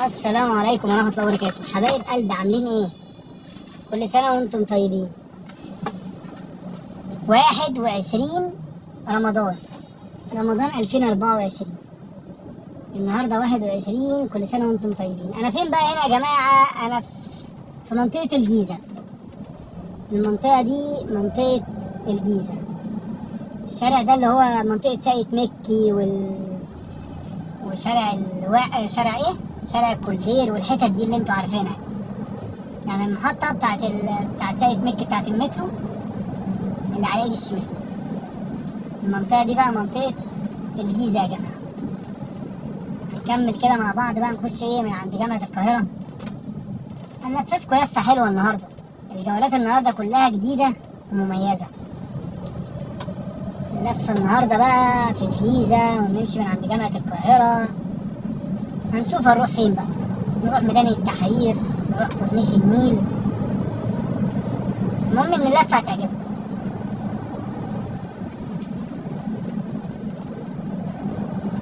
السلام عليكم ورحمة الله وبركاته. حبايب قلبي، عاملين ايه؟ كل سنة وانتم طيبين. 21 رمضان، رمضان 2024، النهاردة 21. كل سنة وانتم طيبين. انا فين بقى هنا يا جماعة؟ انا في منطقة الجيزة. المنطقة دي منطقة الجيزة. الشارع ده اللي هو منطقة ساقية مكي وشارع شارع ايه؟ شارع الكولدير والحتت دي اللي انتوا عارفينها. يعني المحطة بتاعت ساقية مكي بتاعت المترو اللي على ايد الشمال. المنطقة دي بقى منطقة الجيزة يا جماعة. هنكمل كده مع بعض بقى، نخش ايه من عند جامعة القاهرة. هنلففكوا لفة حلوة النهاردة. الجولات النهاردة كلها جديدة ومميزة. اللفة النهاردة بقى في الجيزة، ونمشي من عند جامعة القاهرة. هنشوف هنروح فين بقى. نروح ميدان التحرير، نروح كورنيش النيل. المهم ان اللفة هتعجبكم.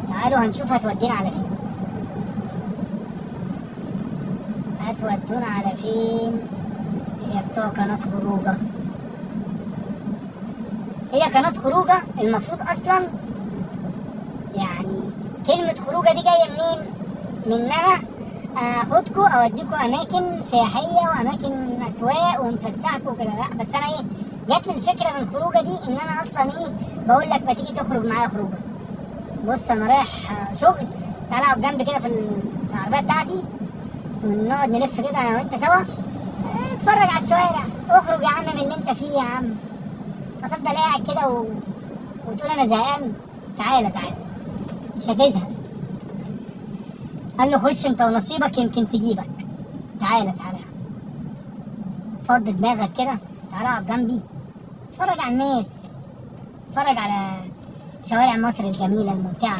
تعالوا هنشوف هتودينا على فين. هتودونا على فين يا بتوع قناة خروجة؟ هي قناة خروجة المفروض أصلا، يعني كلمة خروجة دي جاية منين؟ من إن أنا آخدكوا أوديكوا أماكن سياحية وأماكن أسواق ونفسحكوا وكده. لأ بس أنا إيه جات لي الفكرة من الخروجة دي، إن أنا أصلا إيه بقول لك ما تيجي تخرج معايا خروجة. بص أنا رايح شغل، تعالى أقعد جنبي كده في العربية بتاعتي ونقعد نلف كده أنا وأنت سوا. اتفرج على الشوارع، اخرج يا عم من اللي أنت فيه يا عم. هتفضل قاعد كده وتقول انا زهقان. تعالى تعالى مش هتزهق. قال له خش انت ونصيبك يمكن تجيبك. تعالى تعالى فض دماغك كده، تعالى اقعد جنبي، اتفرج على الناس، اتفرج على شوارع مصر الجميلة الممتعة.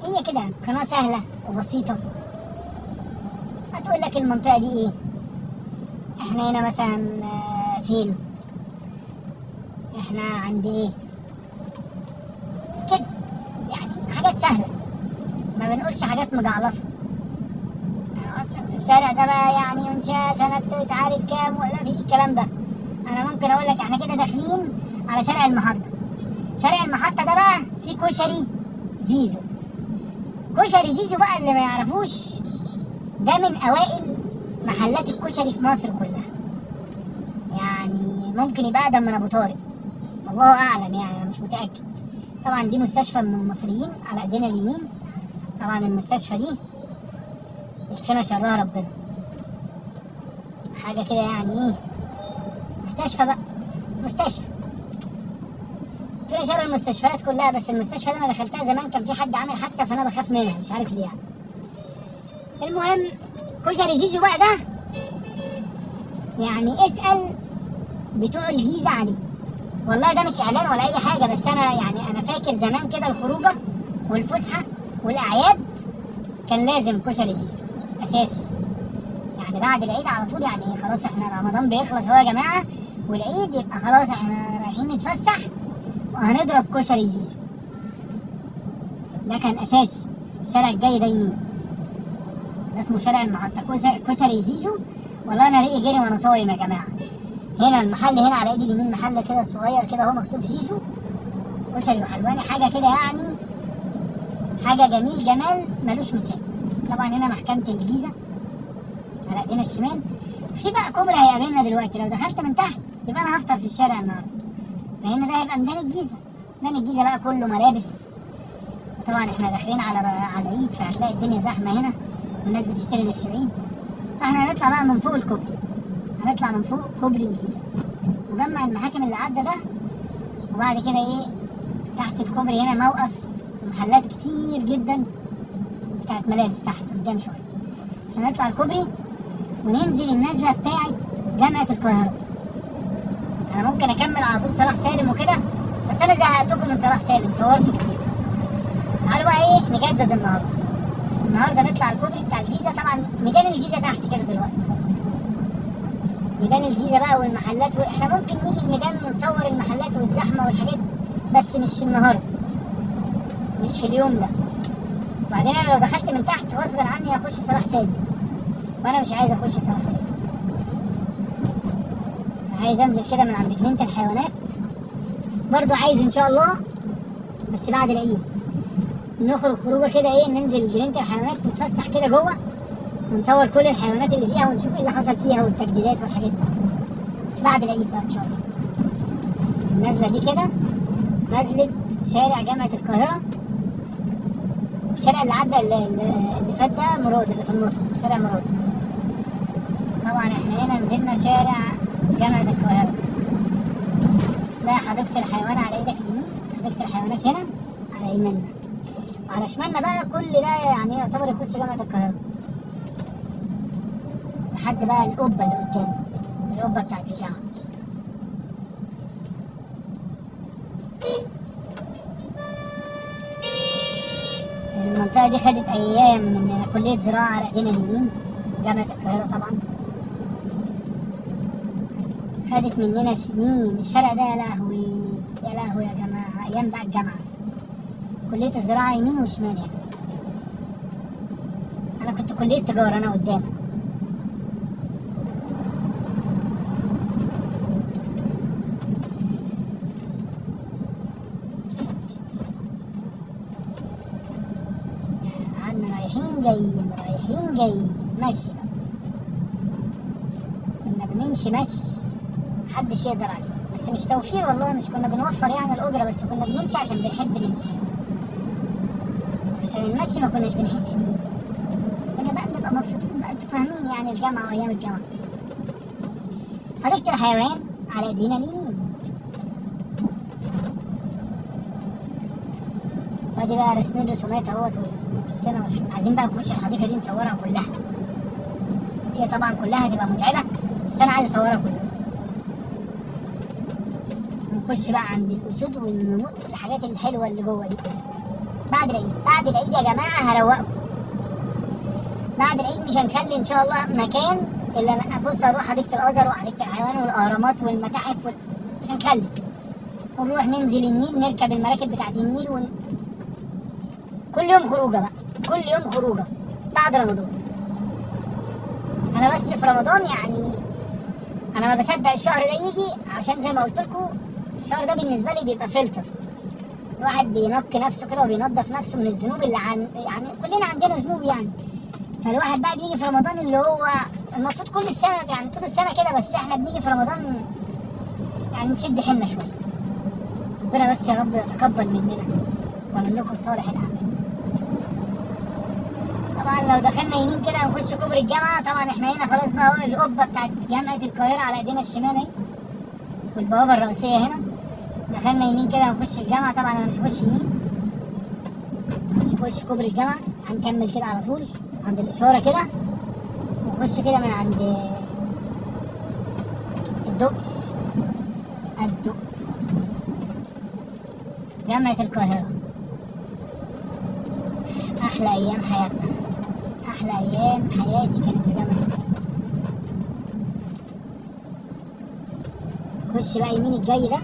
هي كده قناة سهلة وبسيطة. هتقول لك المنطقة دي ايه، احنا هنا مثلا فين، احنا عند ايه كده، يعني حاجات سهلة، ما بنقولش حاجات مجعلصه. الشارع ده بقى يعني انشاء سنة مش عارف كام ولا مفيش الكلام ده. انا ممكن اقول لك احنا كده داخلين على شارع المحطة. شارع المحطة ده بقى فيه كشري زيزو. كشري زيزو بقى اللي ما يعرفوش، ده من اوائل محلات الكشري في مصر كلها. يعني ممكن يبقى اقدم من ابو طارق، الله اعلم، يعني انا مش متاكد. طبعا دي مستشفى من المصريين على ايدينا اليمين. طبعا المستشفى دي يكفينا شرها ربنا، حاجة كده يعني ايه، مستشفى بقى، مستشفى فينا شر المستشفيات كلها. بس المستشفى ده انا دخلتها زمان، كان في حد عامل حادثه فانا بخاف منها مش عارف ليه يعني. المهم كشري زيزو بقى ده يعني اسال بتوع الجيزة عليه. والله ده مش اعلان ولا اي حاجة، بس انا يعني انا فاكر زمان كده الخروجه والفسحه والاعياد كان لازم كشري زيزو اساسي. يعني بعد العيد على طول، يعني خلاص احنا رمضان بيخلص اهو يا جماعة، والعيد يبقى خلاص احنا رايحين نتفسح وهنضرب كشري زيزو. ده كان اساسي. الشارع الجاي ده يمين، ده اسمه شارع المحطة، كشري زيزو. والله انا ريقي جري وانا صايم يا جماعة. هنا المحل هنا على ايدي اليمين، محل كده صغير كده اهو مكتوب زيزو كشري وحلواني، حاجة كده يعني حاجة جميل جمال ملوش مثال. طبعا هنا محكمة الجيزة على ايدينا الشمال. في بقى كوبري هيقابلنا دلوقتي، لو دخلت من تحت يبقى انا هفطر في الشارع النهارده، لان ده هيبقى ميدان الجيزة. ميدان الجيزة بقى كله ملابس، وطبعا احنا داخلين على العيد، فهتلاقي الدنيا زحمة هنا والناس بتشتري لبس العيد. فاحنا هنطلع بقى من فوق الكوبري، هنطلع من فوق كوبري الجيزة مجمع المحاكم اللي عدى ده، وبعد كده ايه تحت الكوبري هنا موقف محلات كتير جدا بتاعت ملابس تحت قدام شوية. هنطلع الكوبري وننزل النزله بتاعت جامعه القاهرة. انا ممكن اكمل على طول صلاح سالم وكده، بس انا زهقتكم من صلاح سالم، صورته كتير. تعالوا بقى ايه نجدد النهارده. النهارده نطلع الكوبري بتاع الجيزة. طبعا ميدان الجيزة تحت كده دلوقتي، ميدان الجيزة بقى والمحلات احنا ممكن نيجي الميدان ونصور المحلات والزحمه والحاجات، بس مش النهارده، مش في اليوم ده. وبعدين بعدين انا لو دخلت من تحت غصب عني هخش صلاح سالم، وانا مش عايز اخش صلاح سالم. انا عايز انزل كده من عند جنينة الحيوانات، برضو عايز ان شاء الله بس بعد العيد نخرج خروجه كده ايه، ننزل جنينة الحيوانات نتفسح كده جوه ونصور كل الحيوانات اللي فيها ونشوف ايه اللي حصل فيها والتجديدات والحاجات دي، بس بعد العيد بقى ان شاء الله. النزله دي كده نزله شارع جامعه القاهرة، الشارع اللي عدى اللي فات ده مراد، اللي في النص شارع مراد. طبعا احنا هنا نزلنا شارع جامعه القاهرة. ده حديقة الحيوان على ايدك اليمين، حديقة الحيوانات هنا على يميننا، وعلى شمالنا بقى كل ده يعني يعتبر يخص جامعه القاهرة لحد بقى القبة اللي قدام، القبة بتاعت الجامعة. المنطقة دي خدت ايام من كليه زراعة على ايدينا اليمين، جامعه القاهرة طبعا خدت مننا سنين. الشارع ده يا لهوي يا لهوي يا جماعة، ايام بقى الجامعة، كليه الزراعة يمين وشمال يعني. انا كنت كليه تجارة انا قدام. قعدنا رايحين جايين رايحين جايين ماشي بقى، كنا بنمشي مشي محدش يقدر عليه، بس مش توفير والله، مش كنا بنوفر يعني الأجرة، بس كنا بنمشي عشان بنحب نمشي، عشان المشي ما كناش بنحس بيه، كنا بقى بنبقى مبسوطين بقى، انتوا فاهمين يعني الجامعة وأيام الجامعة. حديقة الحيوان على ايدينا اليمين، وادي بقى رسمين رسومات اهوت والسنة والحاجات. عايزين بقى نخش الحديقة دي نصورها كلها، هي طبعا كلها هتبقى متعبة بس أنا عايز أصورها كلها. نخش بقى عند الأسود والنمور والحاجات الحلوة اللي جوه دي بعد العيد. بعد العيد يا جماعة هروقكم، بعد العيد مش هنخلي إن شاء الله مكان إلا بص أروح حديقة الأزهر وحديقة الحيوان والأهرامات والمتاحف مش هنخلي، ونروح ننزل النيل نركب المراكب بتاعت النيل كل يوم خروجة بقى، كل يوم خروجة بعد رمضان. أنا بس في رمضان يعني أنا ما بصدق الشهر ده يجي، عشان زي ما قلت لكم الشهر ده بالنسبة لي بيبقى فلتر، الواحد بينقي نفسه كده وبينظف نفسه من الذنوب اللي يعني كلنا عندنا ذنوب يعني، فالواحد بقى بيجي في رمضان اللي هو المفروض كل السنة يعني طول السنة كده، بس احنا بنيجي في رمضان يعني نشد حيلنا شوية. ربنا بس يا رب يتقبل مننا ومنكم صالح الأعمال. طبعا لو دخلنا يمين كده هنخش كوبري الجامعة. طبعا احنا هنا خلاص بقى اهو القبة بتاعت جامعة القاهرة على ايدينا الشمال اهي، والبوابة الرئيسية هنا. دخلنا يمين كده هنخش الجامعة. طبعا انا مش هخش يمين، مش هخش كوبري الجامعة، هنكمل كده على طول عند الإشارة كده، ونخش كده من عند الدقي. الدقي جامعة القاهرة، أحلى أيام حياتنا، أحلى أيام حياتي كانت في جامعة القاهرة. خش بقى يمين الجاي ده،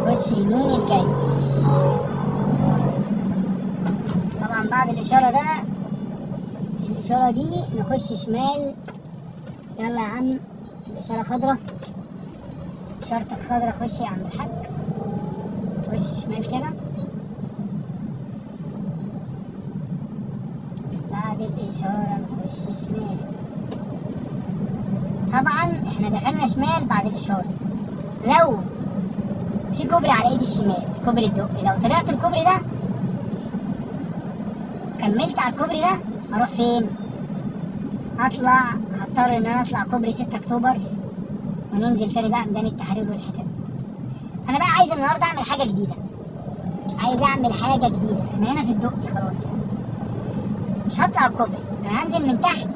خش يمين الجاي. طبعا بعد الإشارة ده، الإشارة دي نخش شمال. يلا يا عم الإشارة خضرا، إشارتك خضرا، خش يا عم الحاج، خش شمال كده. بعد الإشارة نخش شمال. طبعا احنا دخلنا شمال بعد الإشارة. لو في كوبري على ايد الشمال، كوبري الدقي، لو طلعت الكوبري ده كملت على الكوبري ده اروح فين؟ اطلع، هضطر ان انا اطلع كوبري 6 اكتوبر وننزل تاني بقى ميدان التحرير والحتت دي. انا بقى عايز النهارده اعمل حاجة جديدة، عايز اعمل حاجة جديدة. انا هنا في الدقي خلاص يعني، مش هطلع الكوبري، انا هنزل من تحت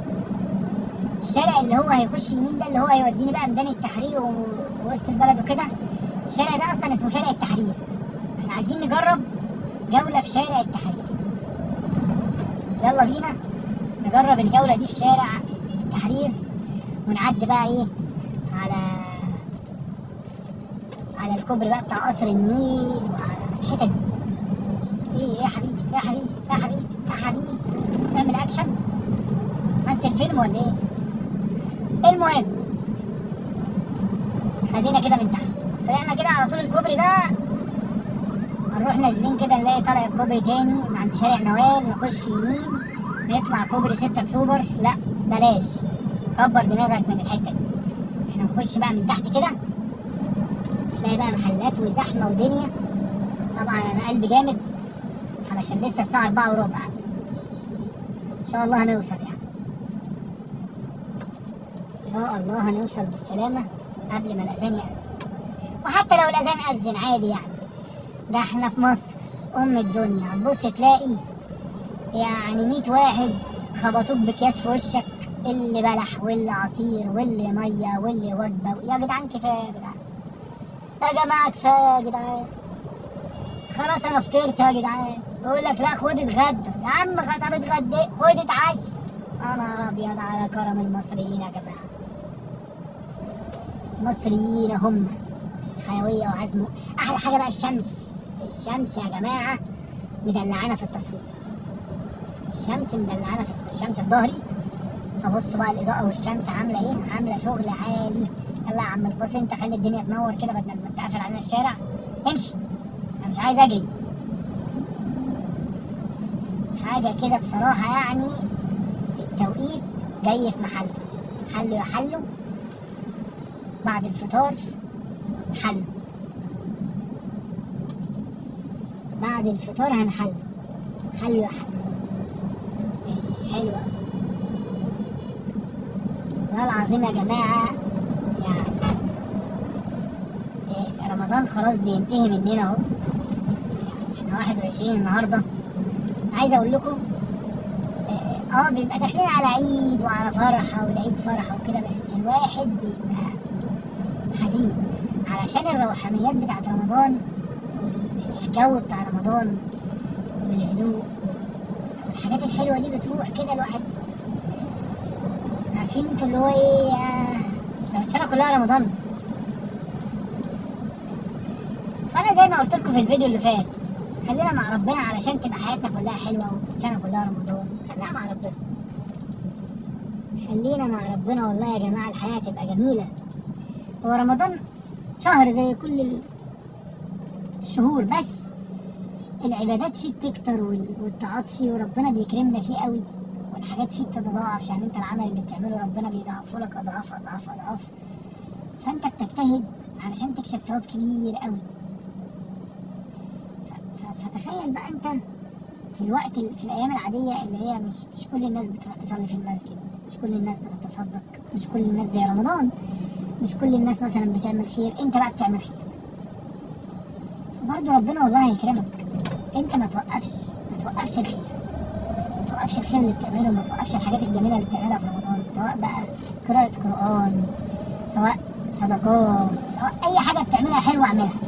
الشارع اللي هو هيخش يمين ده، اللي هو هيوديني بقى ميدان التحرير ووسط البلد وكده. الشارع ده اصلا اسمه شارع التحرير، احنا عايزين نجرب جولة في شارع التحرير. يلا بينا نجرب الجولة دي في شارع التحرير، ونعدي بقى ايه على الكوبري بقى بتاع قصر النيل وعلى الحتت دي. ايه يا حبيبي يا حبيبي يا حبيبي يا حبيبي، تعمل اكشن مثل فيلم ولا ايه؟ المهم خلينا كده من تحت، طلعنا كده على طول الكوبري ده، هنروح نازلين كده نلاقي طالع الكوبري تاني عند شارع نوال، نخش يمين نطلع كوبري 6 اكتوبر. لا بلاش، كبر دماغك من الحتة دي، احنا نخش بقى من تحت كده، تلاقي بقى محلات وزحمه ودنيا. طبعا انا قلبي جامد علشان لسه الساعة 4:15، ان شاء الله هنوصل يعني، ان شاء الله هنوصل بالسلامة قبل ما الاذان يأذن. وحتى لو الاذان أذن عادي يعني، ده احنا في مصر ام الدنيا، هتبص تلاقي يعني 100 واحد خبطوك بأكياس في وشك، اللي بلح واللي عصير واللي مية واللي وجبة. يا جدعان كفاية يا جدعان، يا جماعة كفاية يا جدعان، خلاص انا فطرت يا جدعان. يقول لك لا خد اتغدى يا عم، طب اتغدى خد اتعشى. انا ابيض على كرم المصريين يا جماعة، المصريين هم حيوية وعزم. احلى حاجة بقى الشمس، الشمس يا جماعة مدلعانا في التصوير، الشمس مدلعانا في الشمس في ظهري. فبصوا بقى الاضاءة والشمس عامله ايه، عامله شغل عالي. يلا يا عم الباص انت خلي الدنيا تنور كده بدل ما تقفل علينا الشارع. امشي، انا مش عايز اجري. حاجة كده بصراحة يعني التوقيت جاي في محله، حله يا حله، بعد الفطار حله، بعد الفطار هنحله، حله يا حله. ماشي حلو قوي والله العظيم يا جماعة. يعني رمضان خلاص بينتهي مننا اهو، يعني احنا 21 النهارده. عايز اقول لكم بيبقى داخلين على عيد وعلى فرحه، والعيد فرحه وكده، بس الواحد بيبقى حزين علشان الروحانيات بتاعت رمضان والجو بتاع رمضان والهدوء والحاجات الحلوة دي بتروح كده. الواحد عارفين انتوا اللي هو ايه، طب السنة كلها رمضان. فانا زي ما قلت لكم في الفيديو اللي فات، خلينا مع ربنا علشان تبقى حياتنا كلها حلوة والسنة كلها رمضان. خلينا مع ربنا، خلينا مع ربنا والله يا جماعة الحياة تبقى جميلة. هو رمضان شهر زي كل الشهور، بس العبادات فيه بتكتر والطاعات فيه، وربنا بيكرمنا فيه قوي، والحاجات فيه بتتضاعف. يعني انت العمل اللي بتعمله ربنا بيضاعفه لك اضعاف اضعاف اضعاف، فانت بتجتهد علشان تكسب ثواب كبير قوي. فتخيل بقى انت في الوقت في الايام العادية اللي هي مش كل الناس بتروح تصلي في المسجد، مش كل الناس بتتصدق، مش كل الناس زي رمضان، مش كل الناس مثلا بتعمل خير، انت بقى بتعمل خير برضه، ربنا والله هيكرمك. انت ما توقفش، ما توقفش الخير، ما توقفش الخير اللي بتعمله، ما توقفش الحاجات الجميلة اللي بتعملها في رمضان، سواء بقى قراءة قران، سواء صدقات، سواء اي حاجة بتعملها حلوة اعملها.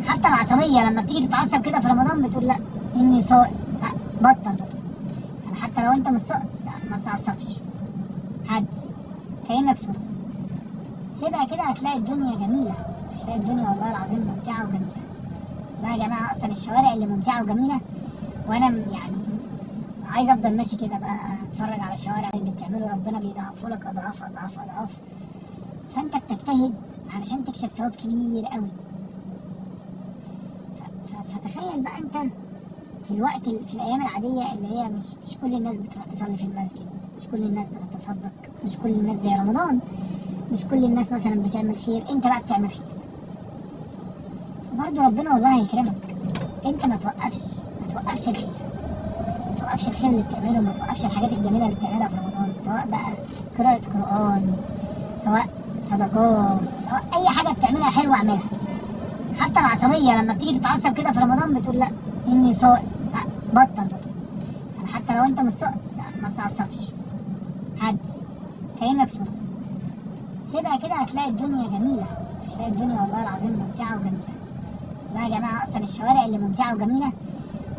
حتى العصبية لما بتيجي تتعصب كده في رمضان بتقول لا اني صائم، لا بطل بطل. يعني حتى لو انت مش صائم لا ما تتعصبش، عدي كانك صائم، سيبها كده هتلاقي الدنيا جميلة، هتلاقي الدنيا والله العظيم ممتعة وجميلة. لا يا جماعة اصلا الشوارع اللي ممتعة وجميلة، وانا يعني عايز افضل ماشي كده بقى اتفرج على الشوارع اللي بتعمله ربنا بيضاعفه لك اضعاف اضعاف اضعاف، فانت بتجتهد علشان تكسب ثواب كبير قوي. فتخيل بقى انت في الوقت في الايام العادية اللي هي مش كل الناس بتروح تصلي في المسجد، مش كل الناس بتتصدق، مش كل الناس زي رمضان، مش كل الناس مثلا بتعمل خير، انت بقى بتعمل خير برضه، ربنا والله هيكرمك. انت ما توقفش، ما توقفش الخير، ما توقفش الخير اللي بتعمله، ما توقفش الحاجات الجميلة اللي بتعملها في رمضان، سواء بقى قراءة قران، سواء صدقات، سواء اي حاجة بتعملها حلوة اعملها. حتى العصبية لما بتيجي تتعصب كده في رمضان بتقول لا اني صائم، لا بطل بطل. يعني حتى لو انت مش صائم لا ما تتعصبش، عدي كانك صائم، سيبها كده هتلاقي الدنيا جميلة، هتلاقي الدنيا والله العظيم ممتعة وجميلة. لا يا جماعة اصلا الشوارع اللي ممتعة وجميلة،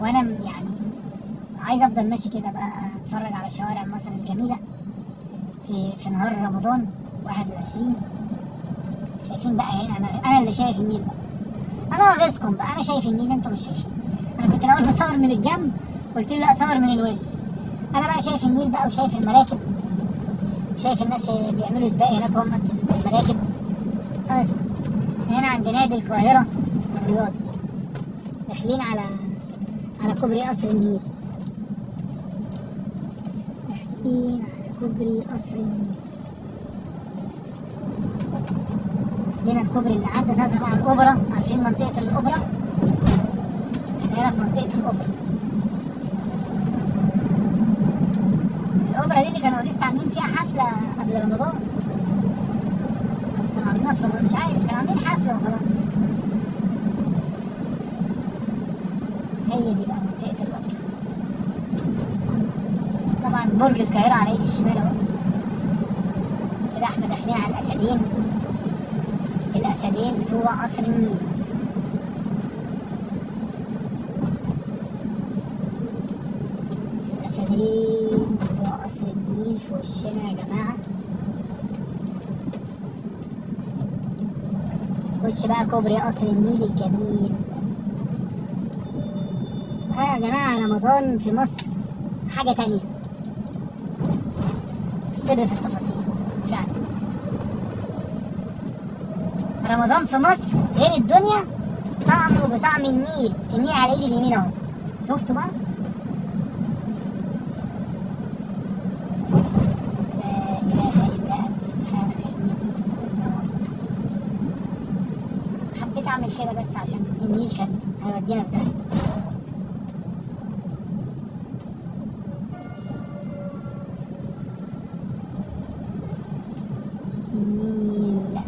وانا يعني عايز افضل ماشي كده بقى اتفرج على شوارع مصر الجميلة في نهار رمضان 21. شايفين بقى هنا، انا اللي شايف النيل بقى، انا اغيظكم بقى، انا شايف النيل انتوا مش شايفين. انا كنت الاول بصور من الجنب، قلت لي لا صور من الوش. انا بقى شايف النيل بقى، وشايف المراكب، شايف الناس اللي بيعملوا سباق هناك هم بالمراكب. اسف، هنا عند نادي القاهرة الرياضي، داخلين على كوبري قصر النيل، داخلين على كوبري قصر النيل. عندنا الكوبري اللي عدى ده طبعا الأوبرا، عارفين منطقة الأوبرا؟ احنا هنا في منطقة الأوبرا. الأوبرا دي اللي كانوا لسه عاملين فيها حفلة قبل رمضان، كانوا عاملينها في رمضان مش عارف، كانوا عاملين حفلة وخلاص. هي دي بقى منطقة الأوبرا. طبعا برج القاهرة على ايد الشمال اهو. كده احنا داخلين على الأسدين، الأسدين بتوع قصر النيل. الأسدين بتوع قصر النيل في وشنا يا جماعة. خش بقى كوبري قصر النيل الجميل. يا جماعة رمضان في مصر حاجة تانية، السر في التفاصيل فعلا. رمضان في مصر غير الدنيا، طعمه بطعم النيل. النيل على ايد اليمين اهو، شفتوا بقى؟ لا اله الا انت سبحانك اني كنت من الظالمين. حبيت اعمل كده بس عشان النيل كان هيودينا في داهية. النيل،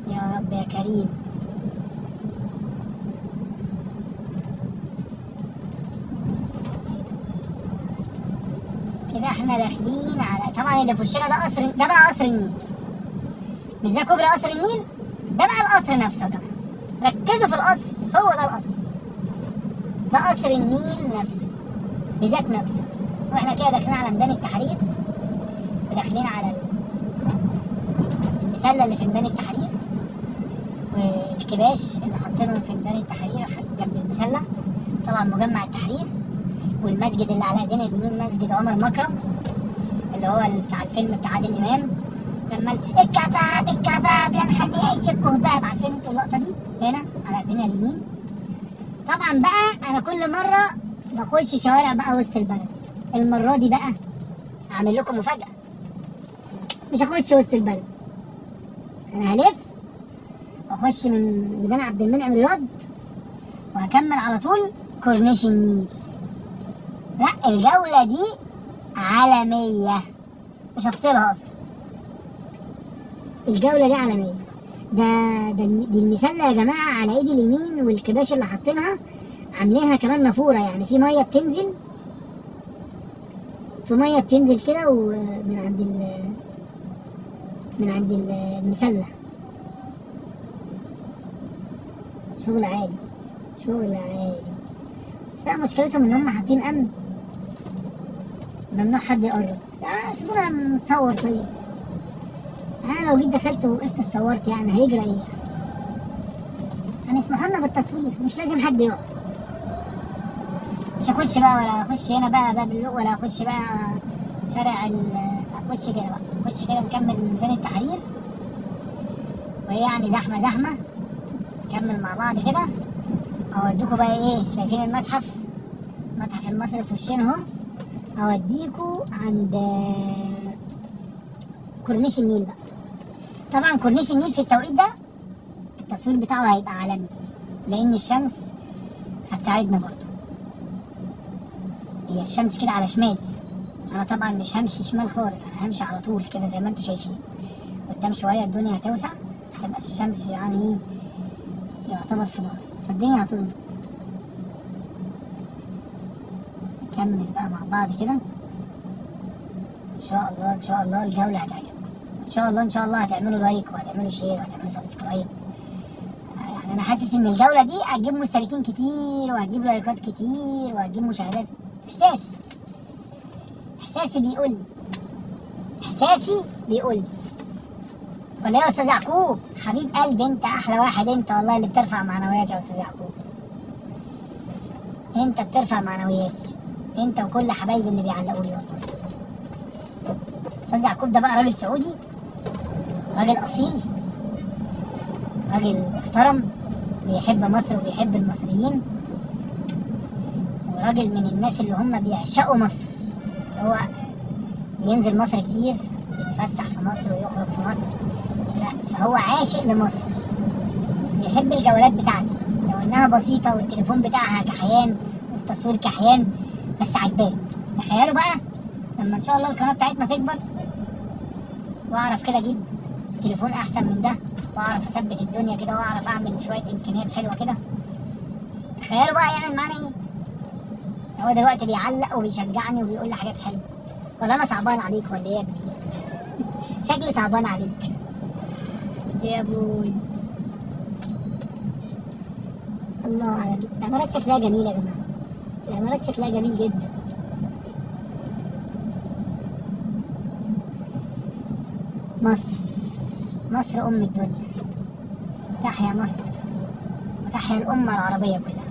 يا رب يا كريم. كده احنا داخلين على، طبعا اللي في وشنا ده قصر، ده بقى قصر النيل، مش ده كوبري قصر النيل، ده بقى القصر نفسه يا جماعة. ركزوا في القصر، هو ده القصر، ده قصر النيل نفسه بذات نفسه. واحنا كده داخلين على ميدان التحرير، وداخلين على المسله اللي في ميدان التحرير، والكباش اللي حاطينهم في ميدان التحرير جنب المسله، طبعا مجمع التحرير، والمسجد اللي على ايدينا اليمين مسجد عمر مكرم اللي هو بتاع الفيلم بتاع عادل امام، لما الكباب الكباب يا نخليه يعيش الكهباب، عارفين انتوا اللقطة دي؟ هنا على ايدينا اليمين. طبعا بقى انا كل مرة بخش شوارع بقى وسط البلد، المرة دي بقى اعمل لكم مفاجاة، مش هخش وسط البلد، انا هلف واخش من ميدان عبد المنعم رياض وهكمل على طول كورنيش النيل. لا الجولة دي عالمية، مش هفصلها اصلا، الجولة دي عالمية. ده دي المسلة يا جماعة على ايدي اليمين، والكباش اللي حاطينها عاملينها كمان نافورة، يعني في مية بتنزل، في مية بتنزل كده ومن عند من عند المسلة. شغل عالي، شغل عالي. بس بقى مشكلتهم ان هم حاطين امن، ممنوع حد يقرب. سيبونا نتصور. طيب انا لو جيت دخلت ووقفت اتصورت يعني هيجرى ايه؟ هنسمحوا لنا بالتصوير، مش لازم حد يقعد. مش هخش بقى، ولا اخش هنا بقى باب اللوق، ولا اخش بقى شارع اخش كده بقى، اخش كده نكمل ميدان التحرير، وهي يعني زحمة زحمة. نكمل مع بعض كده، اوديكوا بقى ايه، شايفين المتحف، المتحف المصري في وشنا اهو. اوديكوا عند كورنيش النيل بقى. طبعا كورنيش النيل في التوقيت ده التصوير بتاعه هيبقى عالمي، لان الشمس هتساعدنا برضو. هي الشمس كده على شمالي، انا طبعا مش همشي شمال خالص، انا همشي على طول كده زي ما انتم شايفين. قدام شوية الدنيا هتوسع، هتبقى الشمس يعني ايه يعتبر في ظهري، فالدنيا هتظبط. نكمل بقى مع بعض كده ان شاء الله. ان شاء الله الجولة هتعجبكم ان شاء الله. ان شاء الله هتعملوا like وهتعملوا share وهتعملوا subscribe. يعني يعني انا حاسس ان الجولة دي هتجيب مشتركين كتير وهتجيب لايكات كتير وهتجيب مشاهدات. احساسي بيقول لي، احساسي بيقول لي. ولا يا استاذ يعقوب حبيب قلبي، انت احلى واحد انت والله، اللي بترفع معنوياتي يا استاذ يعقوب، انت بترفع معنوياتي انت وكل حبايبي اللي بيعلقوا لي والله. استاذ يعقوب ده بقى راجل سعودي، راجل اصيل، راجل محترم، بيحب مصر وبيحب المصريين، وراجل من الناس اللي هم بيعشقوا مصر، اللي هو بينزل مصر كتير، يتفسح في مصر ويخرج في مصر، فهو عاشق لمصر، بيحب الجولات بتاعتي لو انها بسيطة والتليفون بتاعها كحيان والتصوير كحيان، بس عجباه. تخيلوا بقى لما ان شاء الله القناة بتاعتنا تكبر واعرف كده اجيب تليفون احسن من ده، واعرف اثبت الدنيا كده، واعرف اعمل شوية امكانيات حلوة كده، تخيلوا بقى يعمل معانا ايه. هو دلوقتي بيعلق وبيشجعني وبيقول لي حاجات حلوة. ولا انا صعبان عليك ولا ايه يا كبير؟ شكلي صعبان عليك يا ابوي. الله على العمارات، شكلها جميل يا جماعة، العمارات شكلها جميل جدا. مصر، مصر ام الدنيا، تحيا مصر وتحيا الامة العربية كلها،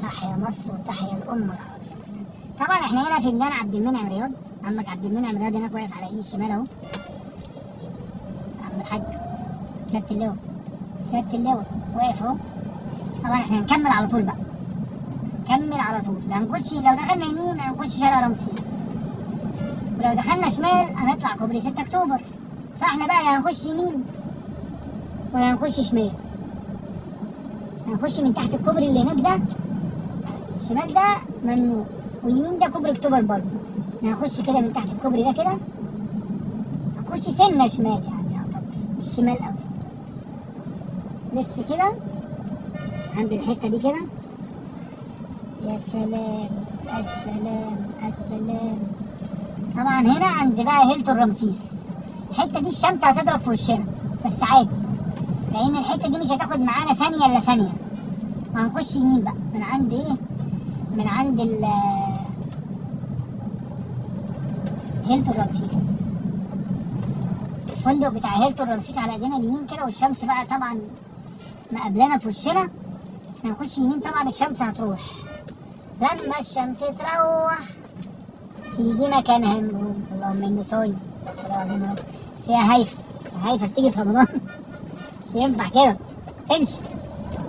تحيا مصر وتحيا الامة العربية كلها. طبعا احنا هنا في ميدان عبد المنعم رياض، عمك عبد المنعم رياض هناك واقف على ايد الشمال اهو، عم الحاج سيادة اللواء، سيادة اللواء واقف اهو. طبعا احنا هنكمل على طول بقى، نكمل على طول، لا هنخش، لو دخلنا يمين هنخش شارع رمسيس، ولو دخلنا شمال هنطلع كوبري 6 اكتوبر. فاحنا بقى لا هنخش يمين ولا هنخش شمال، هنخش من تحت الكوبري اللي هناك ده، الشمال ده ممنوع، ويمين ده كوبري اكتوبر برضه. هنخش كده من تحت الكوبري ده كده، هنخش سنة شمال يعني يعتبر مش شمال قوي، لف كده عند الحتة دي كده. يا سلام السلام السلام. طبعا هنا عند بقى هيلتون رمسيس، الحتة دي الشمس هتضرب في وشنا بس عادي، لان الحتة دي مش هتاخد معانا ثانية الا ثانية. وهنخش يمين بقى من عند ايه، من عند ال هيلتون رمسيس، الفندق بتاع هيلتون رمسيس على ايدينا اليمين كده، والشمس بقى طبعا مقابلانا في وشنا. احنا هنخش يمين طبعا الشمس هتروح، لما الشمس تروح تيجي مكانها نجوم. اللهم اني صايم العظيم يا رب. يا هيفا، هيفا بتيجي في رمضان مش ينفع كده، امشي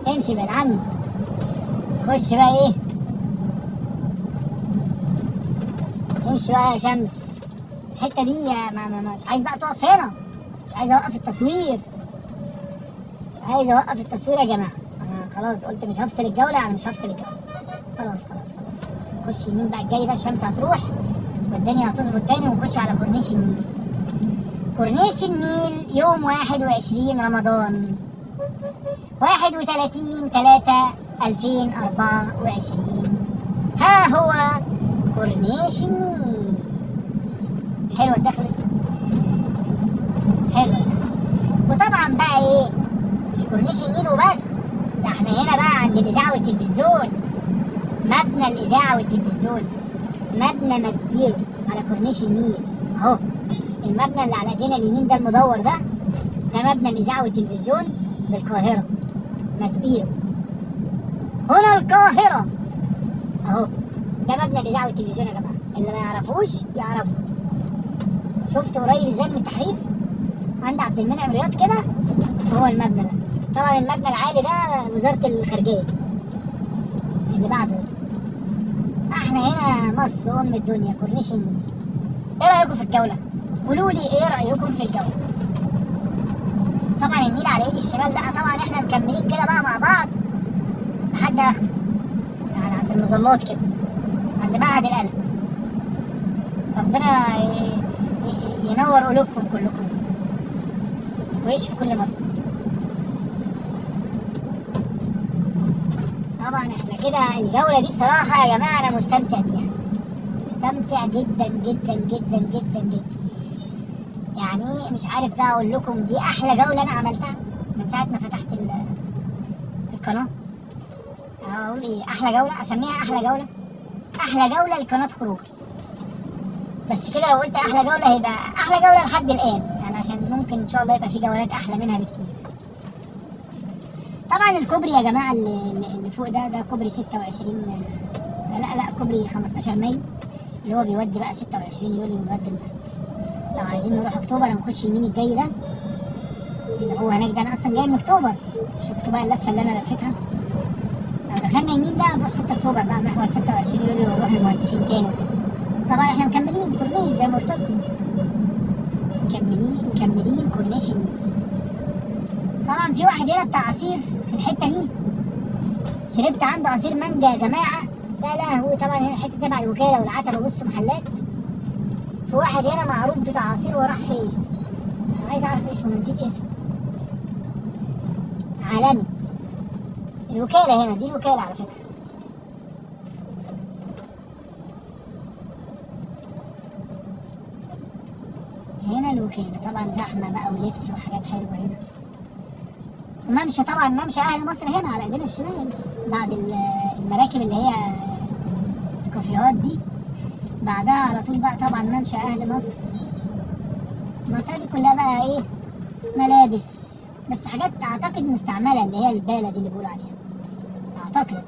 امشي بعيد عني. خش بقى ايه، امشي بقى يا شمس. الحتة دي مش عايز بقى تقف هنا، مش عايز اوقف التصوير، مش عايز اوقف التصوير يا جماعة. انا خلاص قلت مش هفصل الجولة، يعني مش هفصل الجولة، خلاص خلاص خلاص خلاص. نخش يمين بقى الجاي ده، الشمس هتروح والدنيا هتظبط تاني، ونخش على كورنيش النيل. كورنيش النيل يوم 21 رمضان 31/3/2024، ها هو كورنيش النيل. حلوة الدخلة، حلوة. وطبعا بقى ايه، مش كورنيش النيل وبس، ده احنا هنا بقى عند الإذاعة والتلفزيون، مبنى الإذاعة والتلفزيون، مبنى ماسبيرو على كورنيش النيل اهو. المبنى اللي على ايدينا اليمين ده المدور ده، ده مبنى الإذاعة والتلفزيون بالقاهرة، ماسبيرو هنا القاهرة اهو. ده مبنى الإذاعة والتلفزيون يا جماعة، اللي ما يعرفوش يعرفوا. شفت قريب ازاي من التحرير عند عبد المنعم رياض كده، هو المبنى ده. طبعا المبنى العالي ده وزارة الخارجية اللي بعده. احنا هنا مصر ام الدنيا، كورنيش النيل. ايه رأيكم في الجولة؟ قولوا لي ايه رأيكم في الجولة؟ طبعا النيل على ايد الشمال ده، طبعا احنا مكملين كده بقى مع بعض لحد اخره، يعني عند المظلات كده، عند معهد القلب. ربنا ينور قلوبكم كلكم ويشفي كل مريض. طبعا احنا كده الجولة دي بصراحة يا جماعة انا مستمتع بيها، مستمتع جدا جدا جدا جدا جدا. يعني ايه مش عارف بقى اقول لكم، دي احلى جولة انا عملتها من ساعة ما فتحت القناة. اقول ايه، احلى جولة، اسميها احلى جولة، احلى جولة لقناه خروج. بس كده لو قلت احلى جولة هيبقى احلى جولة لحد الان يعني، عشان ممكن ان شاء الله يبقى في جولات احلى منها بكتير. طبعا الكوبري يا جماعة اللي فوق ده، ده كوبري 26، لا كوبري 15 مايو اللي هو بيودي بقى 26 يوليو ويودي. لو عايزين نروح اكتوبر هنخش يمين الجاي ده اللي هو هناك ده، انا اصلا جاي من اكتوبر، شفتوا بقى اللفة اللي انا لفيتها. لو دخلنا يمين ده هنروح 6 اكتوبر بقى، محور 26 يوليو ونروح المهندسين تاني. بس طبعا احنا مكملين كورنيش زي ما قلت لكم، مكملين كورنيش النيل. طبعا في واحد هنا بتاع عصير في الحتة دي، شربت عنده عصير مانجا يا جماعة. لا هو طبعا هنا الحتة تبع الوكالة والعتبه، بصوا محلات. في واحد هنا معروف بتاع عصير وراح فين؟ انا عايز اعرف اسمه، نسيت اسمه. عالمي. الوكالة هنا دي الوكالة على فكرة. هنا الوكالة طبعا زحمة بقى ولبس وحاجات حلوة هنا. وممشى طبعا، ممشى اهل مصر هنا على ايدينا الشمال بعد المراكب اللي هي الكافيهات دي، بعدها على طول بقى طبعا ممشى اهل مصر. المنطقة دي كلها بقى ايه، ملابس بس حاجات اعتقد مستعملة، اللي هي الباله دي اللي بيقولوا عليها. اعتقد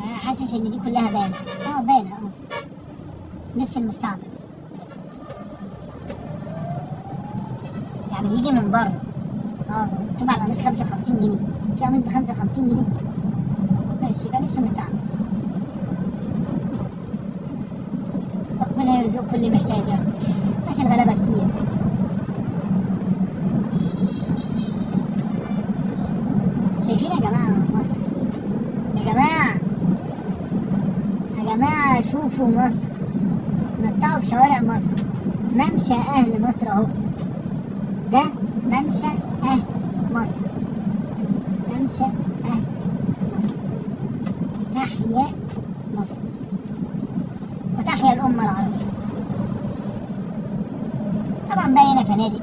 انا حاسس ان دي كلها باله، باله، لبس المستعمل يعني بيجي من بره. مكتوب على القميص 55 جنيه، في قميص ب 55 جنيه، ماشي، يبقى لبس مستعمل. ربنا يرزق كل محتاج يا رب، ناس الغلابة كتير. شايفين يا جماعة مصر، يا جماعة يا جماعة شوفوا مصر، متعوا بشوارع مصر. ممشى اهل مصر اهو، ده ممشى اهل مصر، ممشى اهل مصر. تحيا مصر وتحيا الأمة العربية. طبعا بقى هنا فنادق،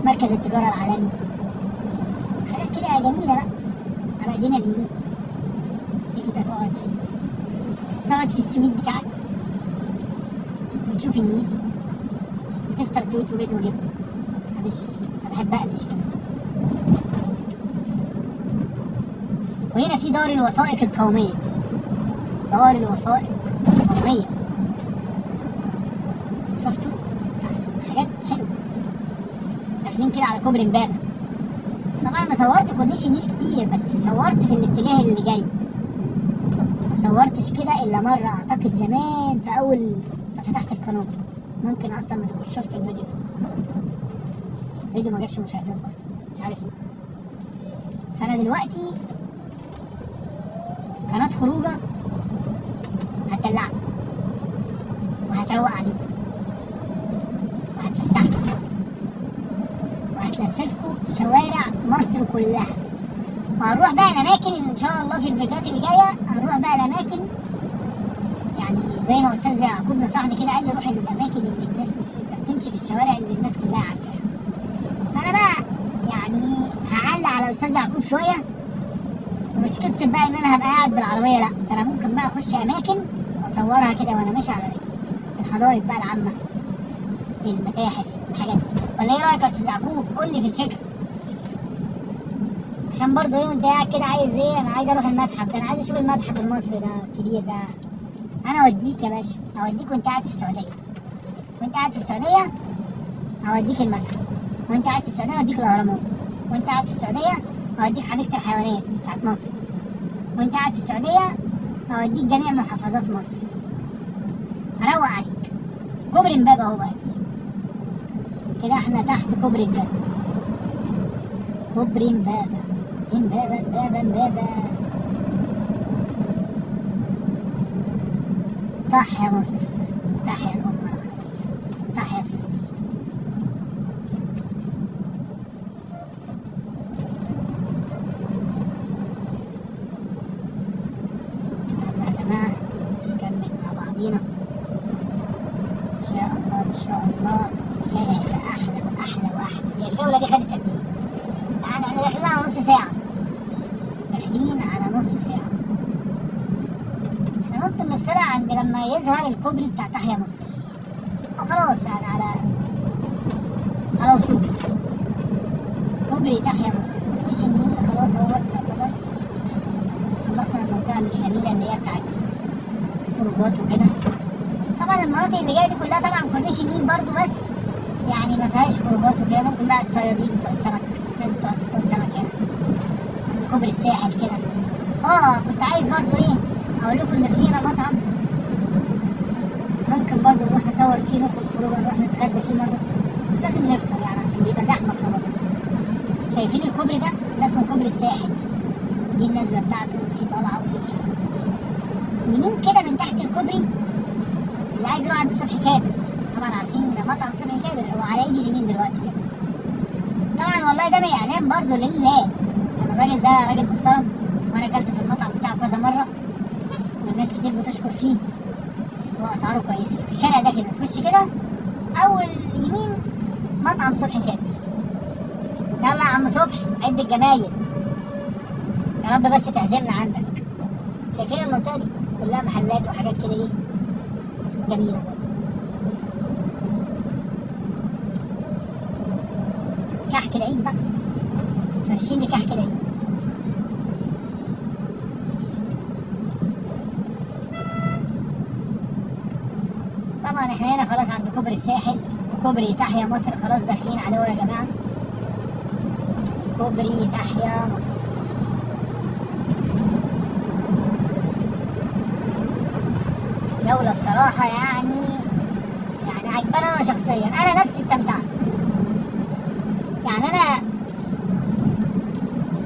مركز التجارة العالمي، حاجات كده جميلة بقى على ايدينا اليمين كده. تقعد في السويت بتاعك وتشوف النيل وتفطر سويت وبيض وجبن. معلش انا بحب اقلش كمان. وهنا في دار الوثائق القومية، دار الوثائق القومية، شفتوا حاجات حلوة. داخلين كده على كوبري امبابة. طبعا ما صورت كورنيش النيل كتير، بس صورت في الاتجاه اللي جاي، ما صورتش كده الا مرة اعتقد زمان في اول ما فتحت القناة. ممكن اصلا ما تبقوش شفت الفيديو ده، الفيديو ما جابش مشاهدات اصلا، مش عارف ليه. فانا دلوقتي قناة خروجة هتدلعكم وهتروق عليكم وهتفسحكم وهتلففكم شوارع مصر كلها، وهنروح بقى الاماكن اللي ان شاء الله في الفيديوهات اللي جاية. هنروح بقى الاماكن، يعني زي ما استاذ يعقوب نصحني كده، قال لي روح الاماكن اللي الناس مش، انت بتمشي في الشوارع اللي الناس كلها عارفاها. فانا بقى يعني هعلق على استاذ يعقوب شوية، ومش قصة بقى ان انا هبقى قاعد بالعربية، لا ده انا ممكن بقى اخش اماكن واصورها كده وانا ماشي على رجلي، الحدائق بقى العامة، المتاحف، الحاجات دي. ولا ايه رايك يا استاذ يعقوب؟ قول لي في الفكرة، عشان برضه ايه وانت قاعد كده عايز ايه؟ انا عايز اروح المتحف ده، انا عايز اشوف المتحف المصري ده الكبير ده. انا اوديك يا باشا، اوديك وانت قاعد في السعودية، وانت قاعد في السعودية اوديك المتحف، وانت قاعد في السعودية اوديك الاهرامات، وانت قاعد في السعودية اوديك حديقة الحيوانات بتاعت مصر، وانت قاعد في السعودية اوديك جميع محافظات مصر. هروق عليك. كوبري امبابه اهو بقى كده، احنا تحت كوبري امبابه، كوبري امبابه، امبابه امبابه امبابه. تحيا مصر، تحيا الأمة العربية، تحيا فلسطين. يلا يا جماعة نكمل مع بعضينا إن شاء الله، إن شاء الله. هنفصلها عند لما يظهر الكوبري بتاع تحيا مصر، وخلاص يعني على وصول كوبري تحيا مصر. كورنيش النيل خلاص اهوت يعتبر خلصنا المنطقة الجميلة اللي هي بتاعت الخروجات وكده. طبعا المناطق اللي جاية دي كلها طبعا كورنيش النيل برضو، بس يعني ما فيهاش خروجات وكده. ممكن بقى الصيادين بتوع السمك، الناس بتوع تصطاد سمك هنا عند كوبري الساحل كده. كنت عايز برضو ايه اقول لكم ان في هنا مطعم ممكن برضو نروح نصور فيه، نخرج خروجه، نروح نتغدى فيه مرة، مش لازم نفطر يعني عشان بيبقى زحمة في رمضان. شايفين الكوبري ده؟ ده اسمه كوبري الساحل، دي النزله بتاعته، في طالعه وفي مش عارف يمين كده من تحت الكوبري. اللي عايز يروح عند صبحي كابر، طبعا عارفين ده مطعم صبحي كابر، هو على ايدي اليمين دلوقتي كده. طبعا والله ده اعلان برضه لله، عشان الراجل ده راجل محترم، وانا اكلت في المطعم بتاعه كذا مرة والناس كتير بتشكر فيه، واسعاره كويسة. الشارع ده كده تخش كده اول يمين مطعم صبحي كابر. يلا يا عم صبحي عد الجمايل، يا رب بس تعزمنا عندك. شايفين المنطقة دي كلها محلات وحاجات كده ايه جميلة. كحك العيد بقى، فرشين لي كحك العيد. طبعا احنا هنا خلاص عند كوبري الساحل وكوبري تحيا مصر، خلاص داخلين عليه يا جماعة. كوبري تحيا مصر. جولة بصراحة يعني عجباني أنا شخصيا، أنا نفسي استمتعت. يعني أنا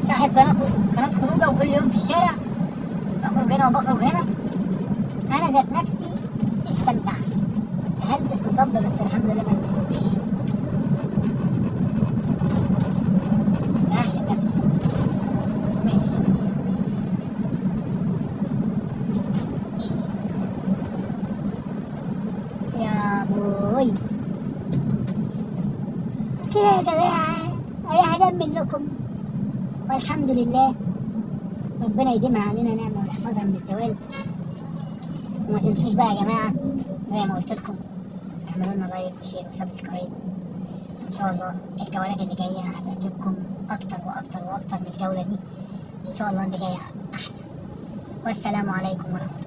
صاحب قناة خروجة وكل يوم في الشارع بخرج هنا وبخرج هنا، أنا ذات نفسي استمتعت. هلبس مطب بس الحمد لله ما لبستوش، أحسن نفسي ماشي. يا بوي كده يا جماعة، أنا هنام منكم والحمد لله. ربنا يديمها علينا نعمة ويحفظها من الزوال. وما تنسوش بقى يا جماعة زي ما قلت لكم، اعملوا لنا like و share و subscribe. إن شاء الله الجولات اللي جاية هتعجبكم أكتر وأكتر وأكتر من الجولة دي، إن شاء الله اللي جاية أحلى. والسلام عليكم ورحمة الله.